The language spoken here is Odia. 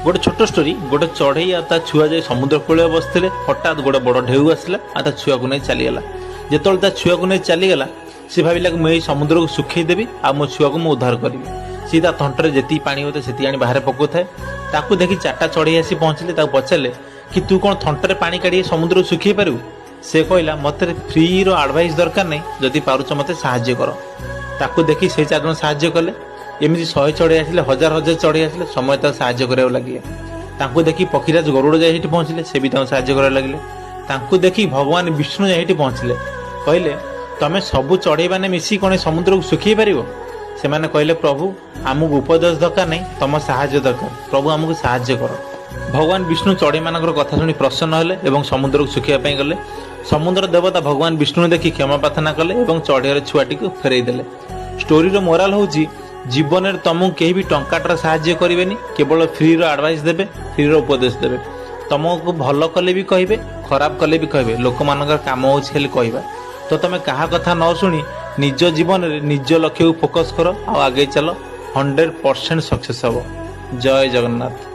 ଗୋଟେ ଛୋଟ ଷ୍ଟୋରି। ଗୋଟେ ଚଢ଼େଇ ଆଉ ତା ଛୁଆ ଯାଇ ସମୁଦ୍ର କୂଳରେ ବସିଥିଲେ। ହଠାତ୍ ଗୋଟେ ବଡ଼ ଢେଉ ଆସିଲା ଆଉ ତା ଛୁଆକୁ ନେଇ ଚାଲିଗଲା। ଯେତେବେଳେ ତା ଛୁଆକୁ ନେଇ ଚାଲିଗଲା, ସେ ଭାବିଲା କି ମୁଁ ଏଇ ସମୁଦ୍ରକୁ ଶୁଖେଇ ଦେବି ଆଉ ମୋ ଛୁଆକୁ ମୁଁ ଉଦ୍ଧାର କରିବି। ସିଏ ତା ଥଣ୍ଟରେ ଯେତିକି ପାଣି ହେଉଥାଏ, ସେତିକି ଆଣି ବାହାରେ ପକାଉଥାଏ। ତାକୁ ଦେଖି ଚାରିଟା ଚଢ଼େଇ ଆସି ପହଞ୍ଚିଲେ। ତାକୁ ପଚାରିଲେ କି ତୁ କ'ଣ ଥଣ୍ଟରେ ପାଣି କାଢ଼ି ସମୁଦ୍ରକୁ ଶୁଖେଇ ପାରିବୁ? ସେ କହିଲା, ମୋତେ ଫ୍ରିର ଆଡ଼ଭାଇସ୍ ଦରକାର ନାହିଁ, ଯଦି ପାରୁଛ ମୋତେ ସାହାଯ୍ୟ କର। ତାକୁ ଦେଖି ସେ ଚାରିଜଣ ସାହାଯ୍ୟ କଲେ। ଏମିତି 100 ଚଢ଼େଇ ଆସିଲେ, ହଜାର ହଜାର ଚଢ଼େଇ ଆସିଲେ, ସମସ୍ତେ ତାକୁ ସାହାଯ୍ୟ କରିବାକୁ ଲାଗିଲେ। ତାଙ୍କୁ ଦେଖି ପକ୍ଷୀରାଜ ଗରୁଡ଼ ଯାଇ ସେଠି ପହଞ୍ଚିଲେ। ସେ ବି ତାଙ୍କୁ ସାହାଯ୍ୟ କରିବାକୁ ଲାଗିଲେ। ତାଙ୍କୁ ଦେଖି ଭଗବାନ ବିଷ୍ଣୁ ଯାଇ ସେଠି ପହଞ୍ଚିଲେ। କହିଲେ, ତମେ ସବୁ ଚଢ଼େଇମାନେ ମିଶି କ'ଣ ଏ ସମୁଦ୍ରକୁ ଶୁଖେଇ ପାରିବ? ସେମାନେ କହିଲେ, ପ୍ରଭୁ, ଆମକୁ ଉପଦେଶ ଦରକାର ନାହିଁ, ତମ ସାହାଯ୍ୟ ଦରକାର। ପ୍ରଭୁ, ଆମକୁ ସାହାଯ୍ୟ କର। ଭଗବାନ ବିଷ୍ଣୁ ଚଢ଼େଇମାନଙ୍କର କଥା ଶୁଣି ପ୍ରସନ୍ନ ହେଲେ ଏବଂ ସମୁଦ୍ରକୁ ଶୁଖେଇବା ପାଇଁ ଗଲେ। ସମୁଦ୍ର ଦେବତା ଭଗବାନ ବିଷ୍ଣୁ ଦେଖି କ୍ଷମା ପ୍ରାର୍ଥନା କଲେ ଏବଂ ଚଢ଼େଇର ଛୁଆଟିକୁ ଫେରେଇ ଦେଲେ। ଷ୍ଟୋରିର ମୋରାଲ ହେଉଛି, ଜୀବନରେ ତମକୁ କେହି ବି ଟଙ୍କାଟାର ସାହାଯ୍ୟ କରିବେନି, କେବଳ ଫ୍ରିର ଆଡଭାଇସ୍ ଦେବେ, ଫ୍ରିର ଉପଦେଶ ଦେବେ। ତମକୁ ଭଲ କଲେ ବି କହିବେ, ଖରାପ କଲେ ବି କହିବେ। ଲୋକମାନଙ୍କର କାମ ହେଉଛି ଖାଲି କହିବା। ତ ତମେ କାହା କଥା ନ ଶୁଣି ନିଜ ଜୀବନରେ ନିଜ ଲକ୍ଷ୍ୟକୁ ଫୋକସ୍ କର ଆଉ ଆଗେଇ ଚାଲ। 100% ସକ୍ସେସ୍ ହବ। ଜୟ ଜଗନ୍ନାଥ।